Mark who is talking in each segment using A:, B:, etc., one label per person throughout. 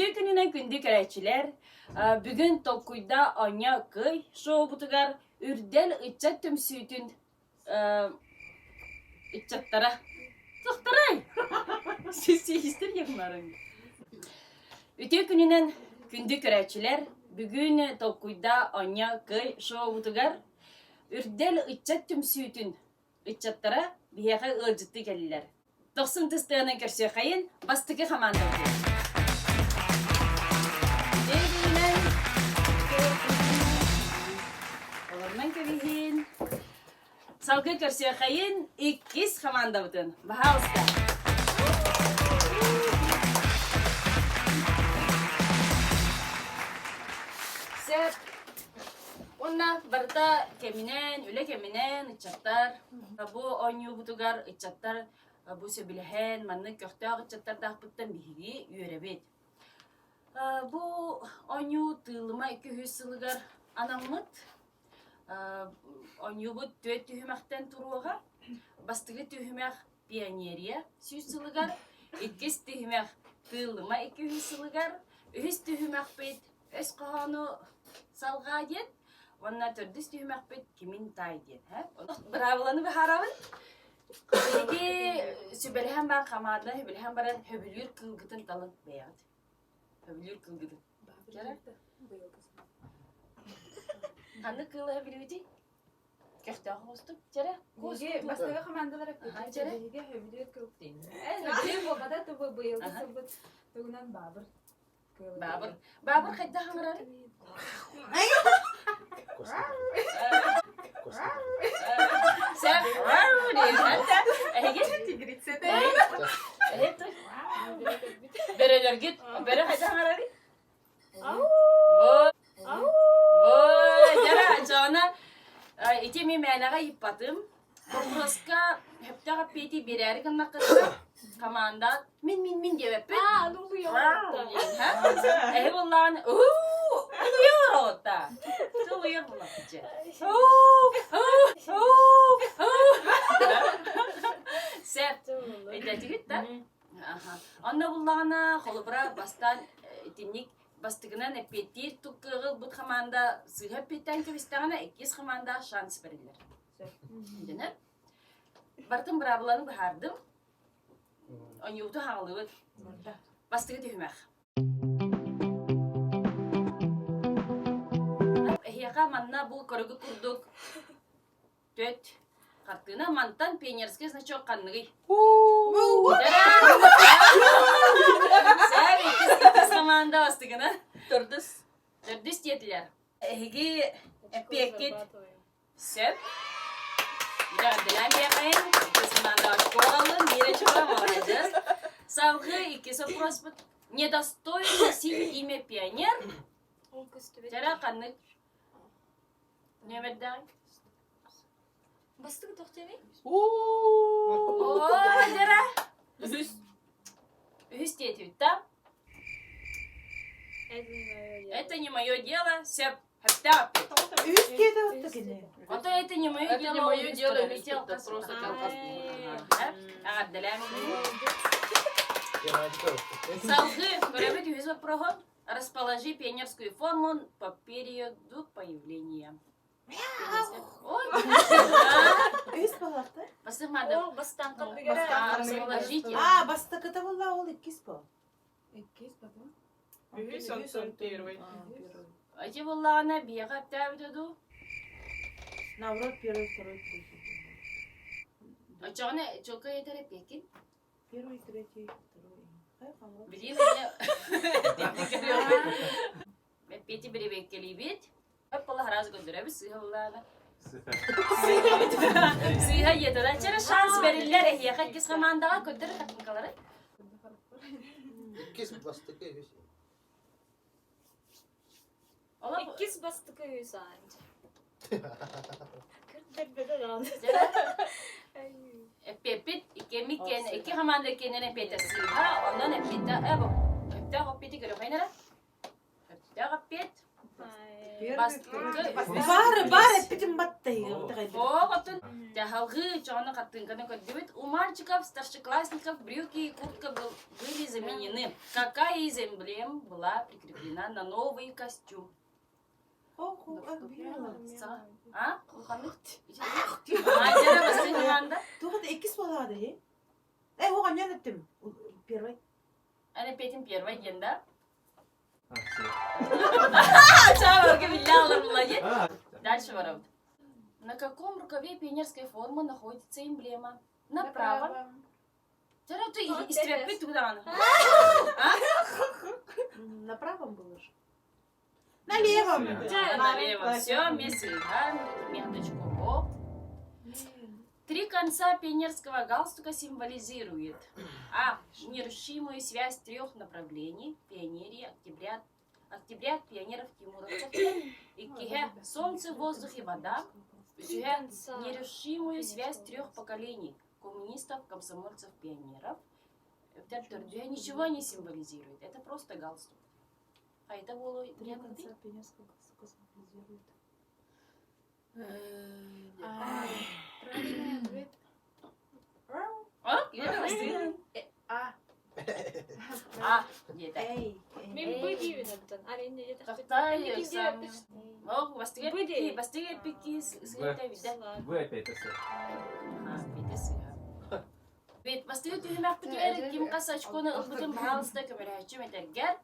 A: Үтүө күнүнэн күндү көрөөччүлэр! Бүгүн Толкуйда оонньоо кый шоубутугар Үрдэл ыччат түмсүүтүн ыччаттара Тохторой! Сисиистэр яхмарың. Үтүө күнүнэн күндү көрөөччүлэр! Бүгүн Толкуйда оонньоо кый шоубутугар Үрдэл ыччат түмсүүтүн ыччаттара биһиэхэ ыалдьыттыы кэллилэр. Дохсун тыстыанан көрсүөххэйин бастакы хамаандабытын. Үтүө Олорунан кэбиһин. Салгыы көрсүөххэйин иккис хамаандабытын. Баһаалыста. Сөп. Уонна барыта кэминэн, үлэ кэминэн ыччаттар бу оонньуубутугар ыччаттар бу сөбүлэһэн, маннык көхтөөх ыччаттардаахпыттан биһиги үөрэбит. Бу оонньуу Тыылыма 200 сылыгар анаммыт. Оонньуубут түөрт түһүмэхтэн туруоҕа. Бастакы түһүмэх Пионерия 100 сылыгар, иккис түһүмэх Тыыллыма 200 сылыгар, үһүс түһүмэхпит Өс хоһоону салҕаа диэн уонна төрдүс түһүмэхпит кимин таай диэн. Быраабыланы быһаарабын. Биһиги сүбэлэһэн баран хамаанда сүбэлэһэн баран хөбүлүүр кыылгытын талын бэйэҕит. Хөбүлүүр кыылгытын. Ханнык кыылы хөбүлүүтүй? Көхтөөх оҕустук. Чэрэ.
B: Биһиги бастакы хамаандалар
A: Чэрэ.
B: Биһиги хөбүлүүр кыл. Хөбүлүүр буолбата тубу быйылгы сылбыт тугунан баабыр.
A: Баабыр. Баабыр хайдах аҥарарый? Сэ эһиги Бөрөлөргүт бөрө хайдах аҥарарый? Дьара дьоно ити ми мээнэҕэ ыйыппатым. Боппуруоска сөптөөх эппиэти биэрээри гыннаххытына команда мин мин мин диэбэппит. Эһи буллаҕын уу улуйар оҕотта. Улуйар буллахчы. Сөп. Өйдөөтүгүт да? Онно буллаҕына холобура бастаан итинник бастакынан эппиэттиир кыаҕы ылбыт хамаанда сыыһа эппиэттээн кэбистэҕинэ иккис хамаанда шанс бэриллэр. Дэнэр. Барытын быраабыланы быһаардым. Оньууту хааллыбыт. Бастакы түһүмэх. Эһиэхэ манна бу көрүгү курдук Төт. Хартыына мантан пионерский значок ханныгый? Сэр, иккис команда бастыгына.
B: Төрдүс.
A: Төрдүс диэтилэр. Эһиги эппиэккит сөп. Эҕэрдэлээн биэхэйин. Иккис команда очко ыллын. Биир очко, молодец. Салгыы иккис вопроспут. Недостоин носить имя пионер. Дьара ханнык Нүөмэрдээх.
B: Бастык тохтуйбай?
A: Оо, дьара.
B: Үһүс.
A: Үһүс диэтибит да? Это не мое дело. Сөп. Хөптөөх.
C: Үһүс диэтэ отто кини.
A: А то это не мое
B: Это
A: дело.
B: не мое дело,
A: Үһүс
B: үһүс просто телкас.
A: Эҕэрдэлээн. Салгыы көрөбүт үһүс вопроһу. Расположи пионерскую форму по периоду появления. Ой,
C: Үһүс буоллахта.
A: Бастык
B: Ол бастан
A: Расположите.
C: А, бастакыта буолла ол иккис бу.
B: Иккис потом.
D: Үһүс, онтон первый.
A: Эти буоллаҕына биһиэхэ эптээбитэ дуу?
C: Наоборот, первый, второй, третий.
A: Оччоҕуна чуолкай этэр эппиэккин.
C: Первый, третий, второй.
A: Билиим Эппиэти бирибиэккэлиибит. Өп араас көрдөрөбүт сыыһа Сыыһа иэтэлэ. Чэрэ шанс бэриллэр эһиэхэ иккис хамаандаҕа көрдөр картинкалары.
E: Иккис бастакы үһүс.
B: Иккис бастакы үһүс аанча.
A: Эппиэппит иккиэммит киэн икки хамаанда иккиэннэрин эппиэтэ сыыһа, онон эппиэтэ э бу өптөөх эппиэти көрүөххэ эрэ. Өптөөх эппиэт.
C: Бары, бары эппитим батта.
A: Оҕотун дьаһалгыы чоҕону хаттыҥканы көрдүбүт. У мальчиков, старшеклассников брюки и куртка были заменены. Какая из эмблем была прикреплена на новый костюм? А?
C: Туох иккис буолаады he? Э, оҕам мен эттим. Первый.
A: Аны петим первый диэн да? Дальше барабыт. На каком рукаве пионерской формы находится эмблема? На правом. Истреппит туда.
C: На правом было же. На левом.
A: На левом. Все, вместе. Менточку. Оп. Три конца пионерского галстука символизируют А. Нерушимую связь трех направлений – пионерии, октября, октября пионеров тимуровцев, Иккиһэ – солнце, воздух и вода, Үсүһэ – нерушимую связь трех поколений – коммунистов, комсомольцев, пионеров. Төрдүһэ ничего не символизирует, это просто галстук. А это было...
C: Три конца пионерского галстука символизирует.
D: Правильный ответ.
A: А?
D: А.
A: А, диэтэ.
C: Эй.
B: Мин бу диибин оттон.
A: Кактай экзамен. Ох, бастыгы пикки, бастыгы пикки сыйта виде.
E: Вы опять это.
A: А, виде сыйа. Бет бастыгы түһүмэхпитигэр ким хас очкону ылбытын баһаалыста көмөлөһөччүм этэргэр.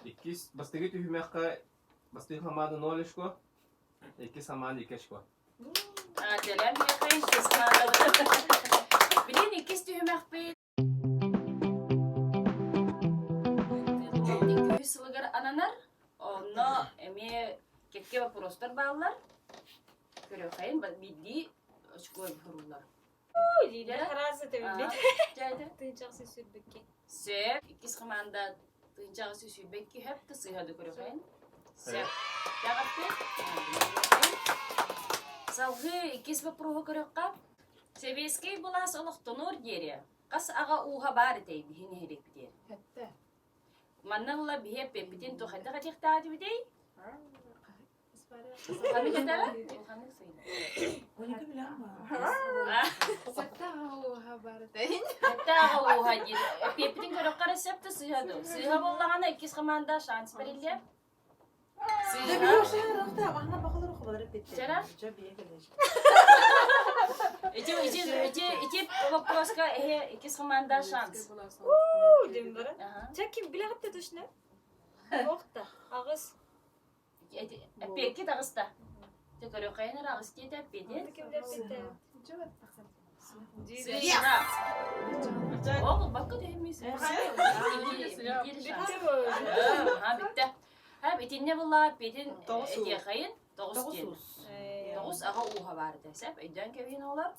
E: Иккис бастыгы түһүмэххэ бастыгы хамаада 0 очко, иккис хамаада 2 очко.
A: Аделям миэхэ Билин иккис түһүмэхпит Үһүс сылыгар ананар. Онно эмиэ кэккэ вопростар бааллар. Көрүөххэйин биирдии очко хуруллар.
B: Харазы төбүлбүт. Тыынчаҕысы сүрбүккэ.
A: Сөп. Иккис команда тыынчаҕысы сүүрбэкки хөп да сыыһа да көрүөххэйин. Сөп. Тәҕэппит. Салгыы иккис вопроһу көрүөххэ. Сэбиэскэй былаас олохтонуор диэри хас аҕа ууһа баар этэй биһи нэһилиэкпитигэр?
D: Хэтте.
A: Манна ыла биһи эппиппитин тухайдах этиэхтээх этибитий? Ханнык этэрэ? Ханнык сыйна?
C: Оника билэн ба.
D: Сэтте ууһа бар этэй.
A: Хэтте аҕа ууһа диир. Эппиппитин көрөххө эрэ сөп да сыыһа дуу. Сыыһа буоллаҕына иккис команда шанс бэриллиэ.
C: Да
A: Сыыһа.
C: билиэ шаар ахна бахалар хабалар петте.
A: Чара?
C: Жа бие келеш.
A: Ити ити ити ити вопроска эһэ иккис команда шанс.
B: Диэн бара.
A: Аха.
B: Чэ ким билэҕит да точно? Охта. Аҕыс.
A: Эппиэкки таҕыста. Те көрүөххэйин эрэ аҕыс диэтэ эппиэтин.
B: Кимдер битэ.
A: Сыыһа. Ол бакка түһүммүс. Ха бүттэ. Ха итиннэ була эппиэтин этиэхэйин тоҕус диэн. Тоҕус аҕа ууһа баар этэ. Сөп өйдөөн кэбиһин оҕолор.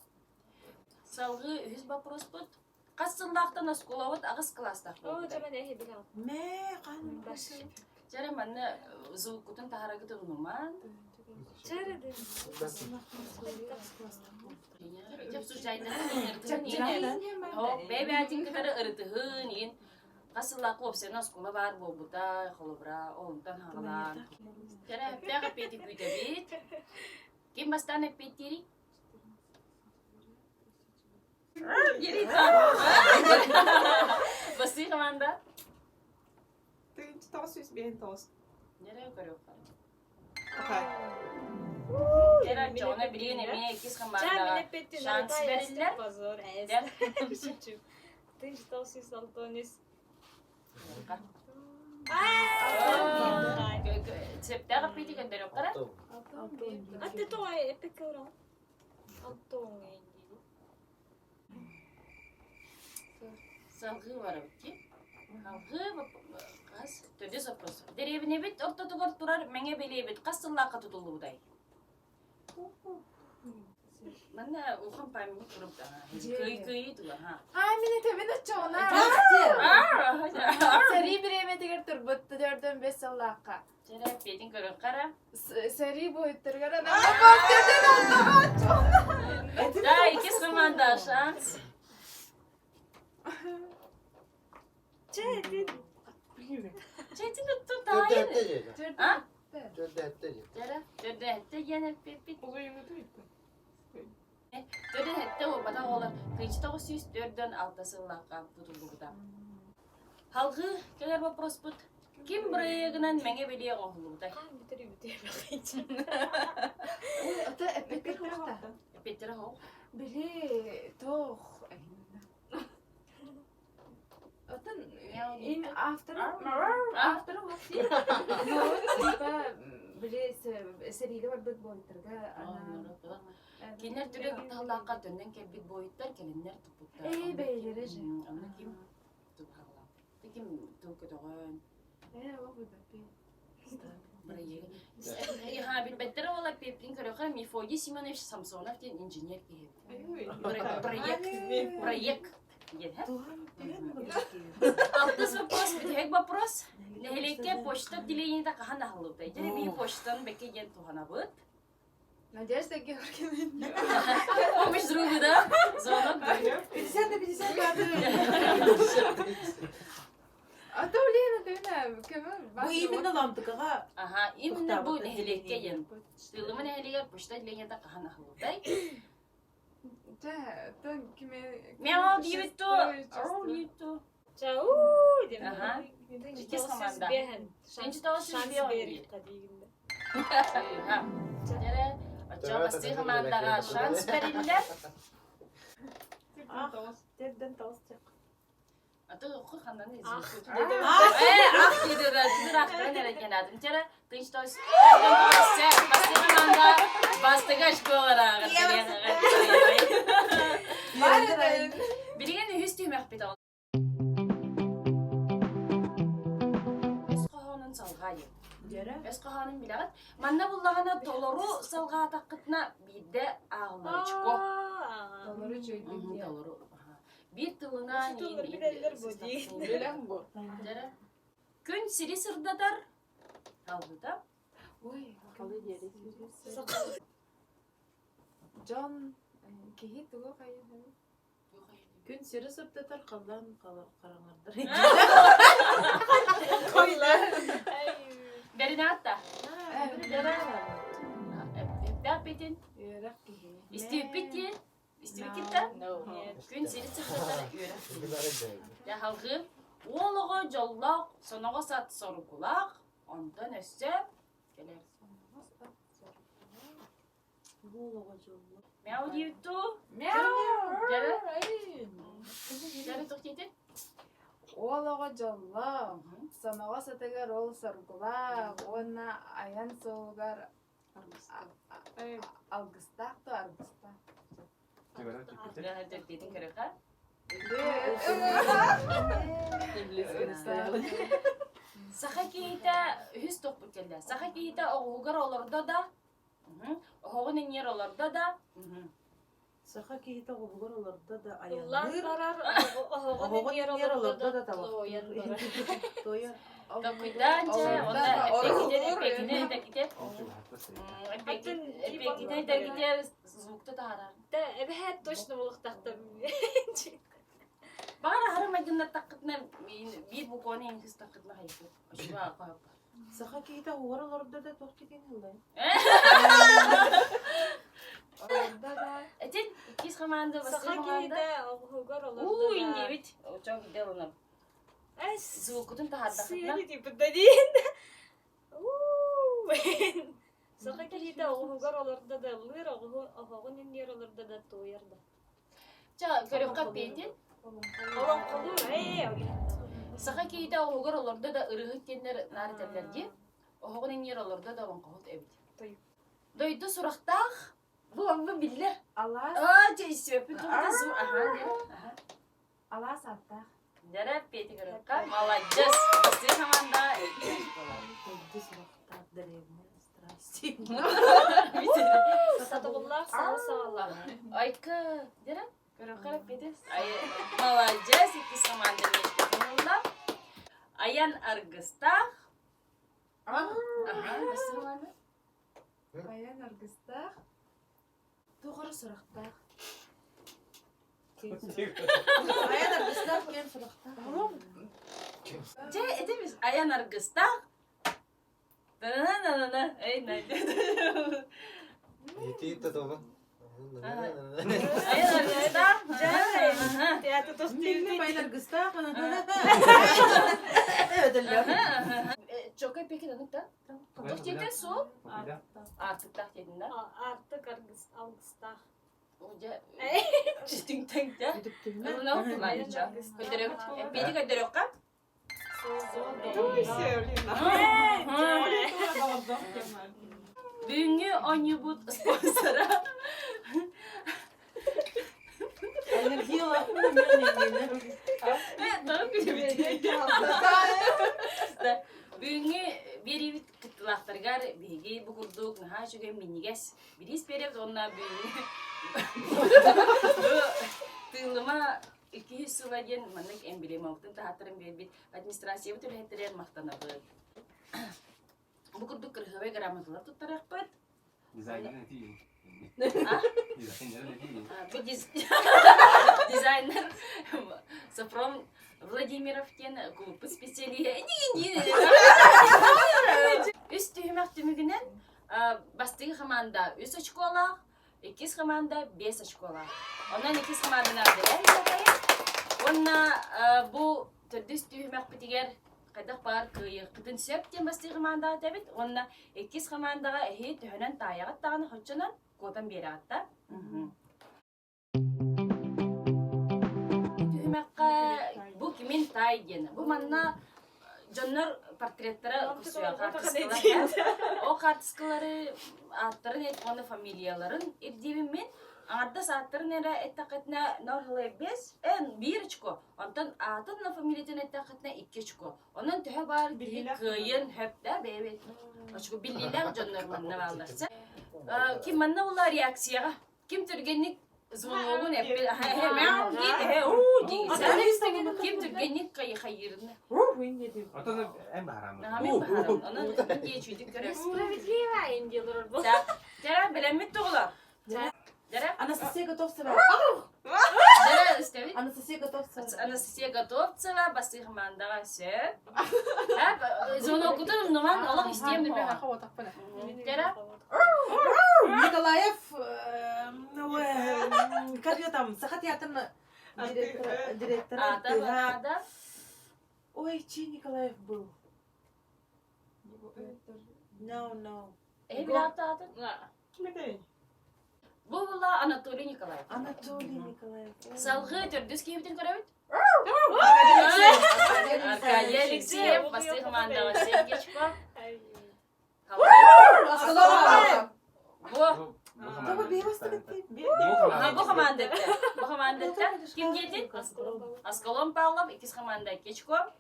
A: Салгыы үһүс вопроспут. Хас сыллаахтан оскуолабыт аҕыс кылаастаах
B: Оо,
A: буолбута.
B: дьэ мен эһи билэҕит.
C: Мэ хан.
A: Чэрэ манна звуккутун таһарагыт умнуман.
B: Чэрэ дин.
A: Ити обсуждайдарын ырытыһын О, бэйбээтин кытары ырытыһын иин хас сыллаахха уопсайынан оскуола баар буолбута, холобура, онтон хаҕалаан. Чэрэ эптээх эппиэти күүтэбит. Ким бастаан эппиэттиирий? Бастыы команда.
D: Тыынчы тоҕус сүүс биэһин тоҕус.
A: Нэрэ көрүөххэ.
D: Окей.
A: Кэрэ чоҕуна билигин эмиэ иккис
B: Чэ,
A: командаҕа
B: мин эппиттин
A: шанс бэриллэр.
B: Позор, эс. Тыынчы тоҕус сүүс алтан үс.
A: Сөптөөх эппиэти көрдөрүөххэ.
B: Атты тоҕо эппиккэ ура. Алтон диди.
A: Салгыы барабыт дии. Салгыы хас төрдүс вопрос. Дэриэбинэбит ортотугар турар мэҥэ бэлиэбит хас сыллаахха тутуллубутай? Манна улахан памятник турубута. Кый кыйы тула ха.
D: А, мин этэбин оччоҕуна. Сэрии бириэмэтигэр турбут төрдөн бес сыллаахха.
A: Чэрэ эппиэтин көрүөххэ эрэ.
D: Сэрии буойуттарыгар анаммыт төрдөн алтаҕа оччоҕуна.
A: Да, иккис команда шанс.
B: Чэ, дин.
A: Чэ, итин тут таайын. А?
F: Төрдөөттө диэн.
A: Дьэрэ, төрдөөттө диэн эппиппит.
D: Улуйумуту бүттэ.
A: Төрдөөттө буолбатах оҕолор 1946 сыллаахха тутуллубута. Халгыы кэлэр вопроспут ким бырайыагынан мэҥэ билиэ оҥоһуллубутай?
B: Хаан бүтэр үбүтүө
D: Ой, ата эппеттер хуохта.
A: Эппиэттэрэ хоох.
D: Били тоох. Отон им автора автора вообще. Ну, типа били сэриигэ барбыт буойтарга анаан.
A: Кинилэр түрө таһылаахха төннөн кэлбит буойуттар кэлиннэр туппуттар.
D: Ээ, бэйэлэрэ же.
A: Онно ким туппалаах? Ким тыл көтөҕөн?
D: Ээ, ол билбэппин.
A: Бырайыагы. Ха, билбэттэр ола пеплин көрөхө Мефодий Семенович Самсонов диэн инженер киһи. Проект. Проект. Диэн, һэ? Алтыс вопрос, бүтэһик вопрос. Нэһилиэккэ почта отделениета хаһан аһыллыбытай? Дьэ, бии почтаны бэккэ диэн туһанабыт.
D: Надежда Георгиевна.
A: Помощь другу, да? Звонок.
C: 50 на 50 надо.
D: А то Лена тына көмө
C: Бу именно ламтыкаға
A: Ага, именно бу нэһилиэккэ диэн. Тыылыма нэһилиэгэр почта отделениета хаһан аһыллыбытай?
D: Дьэ, тон киме
A: Мяу диэбит дуо? Ау диэбит дуо?
B: Чау диэн.
A: Аха. Иккис команда.
B: Шанс
A: Шанс
B: бериэххэ диигин.
A: Дьэрэ, оччоҕо бастыы хамаандаҕа шанс бэриллэр.
C: Терден тоҕус чак.
A: А то ху ханнаны
B: Ах.
A: Э, ах диде да, түр ахтан эрэ кенадым. Тера, тынч тоос. Бастыы хамаанда бастыга школара. Билигин үһүс түһүмэхпит Өс хоһоонун салҕаа диэн.
C: Дьэрэ.
A: Өс хоһоонун билэҕит. Манна буллаҕына толору салҕаатаххытына биирдэ ааҕылларычко.
D: Толору чөйдүк.
A: Толору. Биир тылынан
B: Тыллар билэллэр бу дии.
D: Билэн бу.
A: Дьэрэ. Күн сири сырдатар. Алгыта.
D: Ой, Дьон киһи тугу хайыһын?
C: Күн сири сырдатар, халлаан хараҥардар.
A: Бэринээтта. Эппитин.
D: Үөрэх киһи.
A: Истибиппит диэн. Истибиккит да? Күн сири сырдатар үөрэх киһи. Дьаһалгы уол оҕо дьоллоох, соноҕос ат соругулаах, онтон өссө кэлэр. Мяу диэбит дуу?
D: Мяу!
A: Дьэрэ? Дьэрэ туох диэтин?
D: Уол оҕо дьоллоох, соноҕос атыгар ол соргулаах уонна айан суолугар алгыстаах да аргыстаах.
A: Төрдиэтин көрөхө. Саха киһитэ үһүс тохпут кэллэ. Саха киһитэ оҕуһугар олордо да, оһоҕун иҥиэр олордо да,
C: Саха киһитэ оҕуһугар олордо да
B: Ыллаан
C: айанныыр,
B: барар, оһоҕун
C: оһоҕун
B: иҥиэр
C: иҥиэр
B: олордо
C: олордо
B: да
C: да
B: туойан
C: табахтыыр.
B: барар.
C: Туойар.
A: Толкуйдаан дьэ, онно эппиэккитин эппиэккитин этэргитэ,
B: Атын
A: эппиэккитин этэргитэ звукта таһаарар.
B: Да, эбэһээт точно буолуохтаахтар.
A: Баҕар аһары майгыннаттаххытына биир букваны иҥхистаххытына хайдах. Очуга хоһоппо.
C: Саха киһитэ оҕугар олордо да туох диэн ыллай?
D: Олордо да
A: Этин иккис команда,
B: Саха
A: бастакы команда.
B: киһитэ оҕуһугар олордо
A: Уу
B: да.
A: индиэбит. Очоо виде ылынам.
B: Эс,
A: Звукутун таһаардаххытына.
B: сыаны типпит да диэн. Уу. Саха киһитэ оҕуһугар олордо да ыллыыр, оҕуһу оһоҕун иннигэр олордо да туойар да.
A: Ча, көрүөххэ эппиэтин.
B: Олоҥхолуур, ээ,
A: Саха киһитэ оһугар олордо да ырыһыт диэннэр наар этэллэр дии. Оһоҕун иҥиэр олордо да олоҥхоһут эбит.
B: Тойук.
A: Дойду сурахтаах. Бу бу биллэр.
D: алаас
A: Аа, чэ, истибэппин тугута зу. Аха, дьэ. Аха.
D: алаас ааттаах.
A: Дьэрэ, эппиэти көрүөххэ. Молодец. Бастыы команда.
C: Дойду сурахтаах древняя страсти.
B: Сатабыллаах саҥа саҕалаах.
A: Айка, дьэрэ, көрүөххэ эппиэти. Ай, молодец, иккис команда миэстэтин ылла. Айан аргыстаах. Аха, бастыы команда.
D: Айан аргыстаах. Туох эрэ сурахтаах.
C: Айан аргыстаах киэн сурахтаах.
A: Дьэ, ити айан аргыстаах. На-на-на-на. Эй, найдет.
F: Ити татовын.
C: Байларгыстаах.
A: Чокой пекин аныкта. Тух диэтин суол? Аартыктаах диэтин да?
B: Аартык алгыстаах.
A: Түҥ-тэҥ Эппиэти көрдөрүөххэ. Бүгүҥҥү оонньуубут спонсора Бүгүҥҥү биэриибит кыттыылаахтарыгар биһиги бу курдук наһаа үчүгэй минньигэс бириис биэрэбит уонна бүгүҥҥү тыыллыма иккиһис сыла диэн маннык эмблемабытын таһааттаран биэрбит администрациябыт үлэһиттэригэр махтанабыт. Бу курдук кырыһыабай грамоталар туттарыахпыт.
E: Дизайнер этиин. Дизайнер этиин.
A: Бу дизайнер Сопром Владимиров диэн клубпут специалиһэ. Үс түһүмэх түмүгүнэн бастыҥ хамаанда үс очколаах, иккис хамаанда биэс очколаах. Онон иккис хамаанданы ардылар Уонна бу төрдүс түһүмэхпитигэр хайдах баар кыайыахпытын сөп диэн бастыҥ хамаандаҕа этэбит. Уонна иккис хамаандаҕа эһи төһөнөн таайаҕыт даҕаны хоччонон куотан биэрэҕит да. Түһүмэххэ бу кимин таай диэн. Бу манна дьоннор портреттара хаартыскалар. Ол хаартыскалары ааттарын уонна фамилияларын ирдиибин мин. Аҥардас ааттарын эрэ эттэххитинэ 0,5 биир очко. Онтон аатын на фамилиятын эттэххитинэ 2 очко. Онон төһө баар киһи кыайыан сөп да бэйэбит очко биллиилээх дьоннор манна бааллар. Ким манна була реакцияҕа Ким түргэнник звоногун эппит Ким түргэнник хайырны.
E: Отон эн баһараммыт.
A: Мен баһарам. Онон дии чүйдүк көрөр.
B: Справедливо инди олорор бу.
A: Дьара билэммит тоҕулар. Дьара.
C: Анастасия Готовцева.
A: Дьара истэбит.
C: Анастасия Готовцева.
A: Анастасия Готовцева бастыы хамаандаҕа сөп. Звоноккутун умнуман олох истиэм Дьара.
C: Николаев, как ее там, Саха театрын директора.
A: Ата,
C: Ой, чей Николаев был? No, no.
A: Э, билаата Бу була Анатолий Николаев.
C: Анатолий Николаев.
A: Салгыы төрдүс киһибитин көрөбүт. Аркадий Алексеев, бастыы командаҕа Сергечко. Бу Бу командатта. Бу командатта. Ким диэтин? Аскалон Павлов, иккис команда Кечко.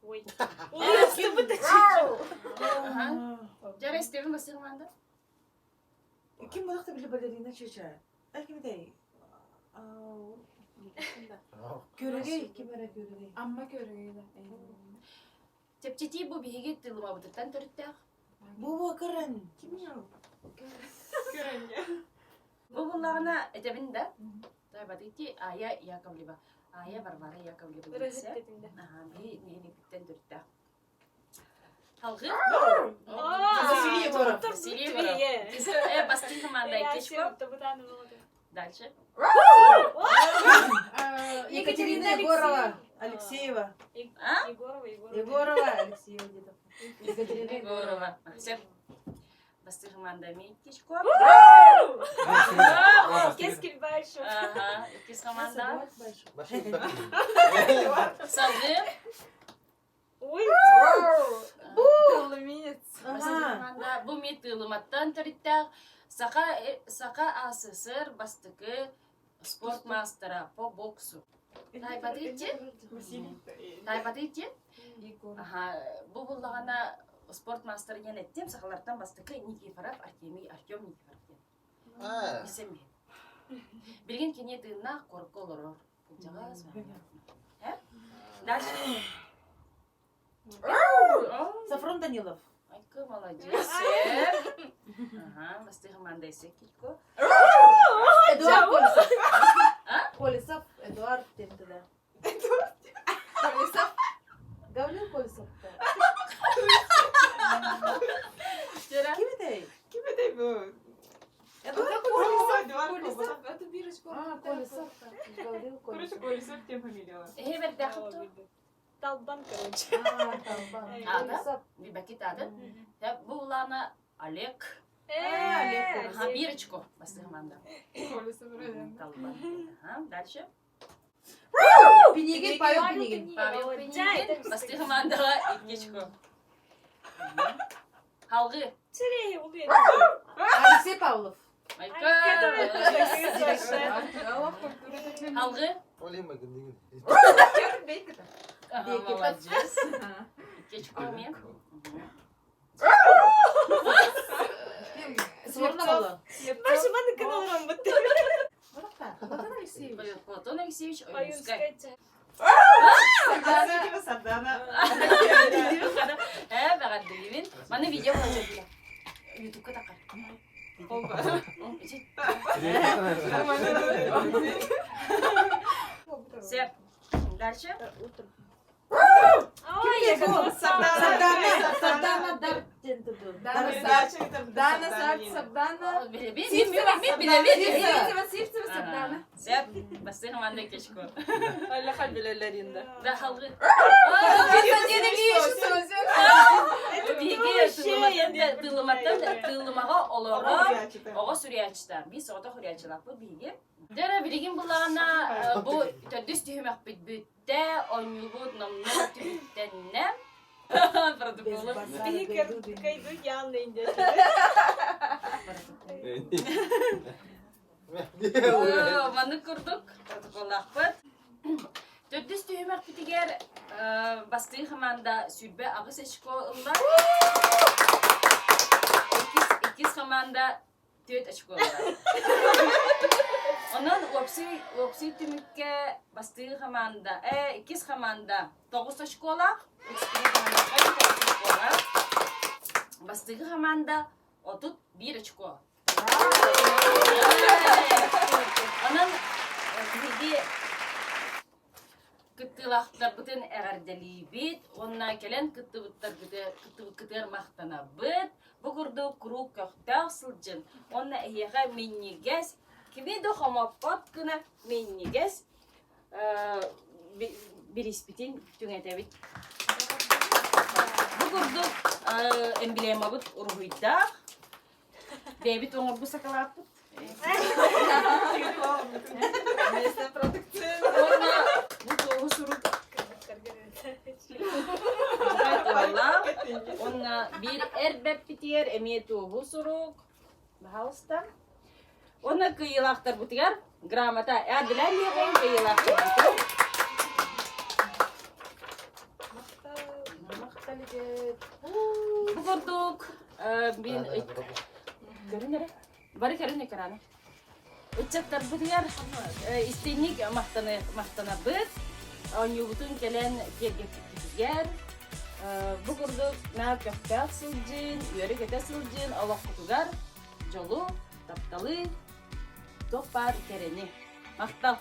B: Ой.
A: Дьара истэбин бастыы команда.
C: Ким буолахта били балерина чеча? Ким этэй? Көрөгөй, ким эрэ көрөгөй.
D: Амма көрөгөй да.
A: Чэпчэтии бу биһиги тылымабытыттан төрүттээх.
C: Бу көрөн.
A: Бу буллаҕына этэбин да. Тайбатыти Ая Яковлева. Ая Варвара Яковлева диэксэ. Аха, биһи нэһилиэкпиттэн төрүттээх. Халгы.
C: Василий Егоров.
A: Василий Егоров. Э, бастыҥ команда Кечко. Дальше.
C: Екатерина Егорова. Алексеева.
A: А?
B: Егорова, Егорова.
C: Егорова, Алексеева где-то.
A: Екатерина Егорова. Все. Бастыҥ команда Митечко.
B: Кескил большой.
A: Ага, иккис команда. Салгыы.
B: Ой,
D: Тылыминец.
A: Команда бу ми тыылыматтан төрүттээх Саха Саха АССР бастакы спорт маастара по боксу. Тайпатыйти? Тайпатыйти? Аха, бу буллаҕына спорт маастара диэн эттим, сахалартан бастакы Никифоров Артемий Артем Никифоров диэн. Билсем Билигин кини тыыннаах куоракка олорор. Кырдьаҕас. Э? Дальше.
C: Сафрон Данилов.
A: Айка молодец. Ага, бастыы команда Китко.
C: Эдуард Колесов. Колесов, Эдуард Тентеля.
D: Колесов.
C: Гаврил Колесов.
D: Колесов тем фамилиялар.
A: Эһи бэрдээхит ту?
B: Талбан, короче.
A: Ада. Бибакит ада. Бу улаана Олег.
C: Олег.
A: Ага, бирочку. Бастыгы команда.
D: Колесов
A: Талбан. Ага, дальше.
C: Пинигин, Павел Пинигин.
A: Павел Пинигин. Бастыгы командаға иккечко. Халгы.
B: Сирей, улуй.
C: Алексей Павлов.
A: Майка. Халгы.
D: Петр Бекетов.
A: Ага, молодец. Иккечко мен.
C: Сорно было.
B: Башыманы каналран бытты.
C: Платон Алексеевич.
A: Платон Алексеевич Ойунскай.
B: Ойунскай.
C: Сардана.
A: Э, бәҕэрдэлиибин. Маны видео көрдөрдүлэр. Ютубка таххар. Сеп. Дальше.
B: Ой, я
C: Сардана. Сардана дар
D: Дана Сардана.
A: Билебин, мен билебин.
D: Сивцева, Сивцева, Сардана.
A: Сеп. Бастыгы манна кечко.
D: Аллаха билелеринде.
A: Да халгы. Биһиги тыылыматтан тыылымаҕа олорор оҕо сүрүяччыта. Биир соҕотох сүрүяччылаахпыт биһиги. Дьэ билигин буллаҕына бу төрдүс түһүмэхпит бүттэ, оонньуубут номнуо түмүктэннэ. Протоколу.
B: Спикер кайду явно
A: Маннык курдук протоколлаахпыт. Төрдүс түһүмэхпитигэр бастыҥ хамаанда 28 очко ылла. Иккис, иккис хамаанда 4 очко ылла. Онон уопсай, уопсай түмүккэ бастыҥ хамаанда, э, иккис хамаанда 9 очколаах, очколаах. Бастыҥ хамаанда 31 очко. Онон биһиги кыттыылаахтарбытын эҕэрдэлиибит уонна кэлэн кыттыбыккытыгар махтанабыт. Бу курдук куруук көхтөөх сылдьын уонна эһиэхэ минньигэс, кими да хомоппот гына минньигэс бириспитин түҥэтэбит. Бу курдук эмблемабыт уруһуйдаах Бэйэбит оҥорбут сакалааппыт.
D: Местная продукция.
A: Уонна бу туоһу сурук туһалаах. Уонна биир эр бэрпитигэр эмиэ туоһу сурук. Пожалуйста. Уонна кыайыылаахтарбытыгар грамота. Эҕэрдэлээн диэҕиҥ кыайыылаахтарбытын. Бу курдук Мин көрүн эрэ. Бары көрүн экраны. Ыччаттарбытыгар истинник махтанабыт. Оонньуубутун кэлэн киэргэппиккитигэр бу курдук наар көхтөөх сылдьын, үөрэ-көтө сылдьын олоххутугар дьолу, тапталы, туох баар кэрэни. Махтал!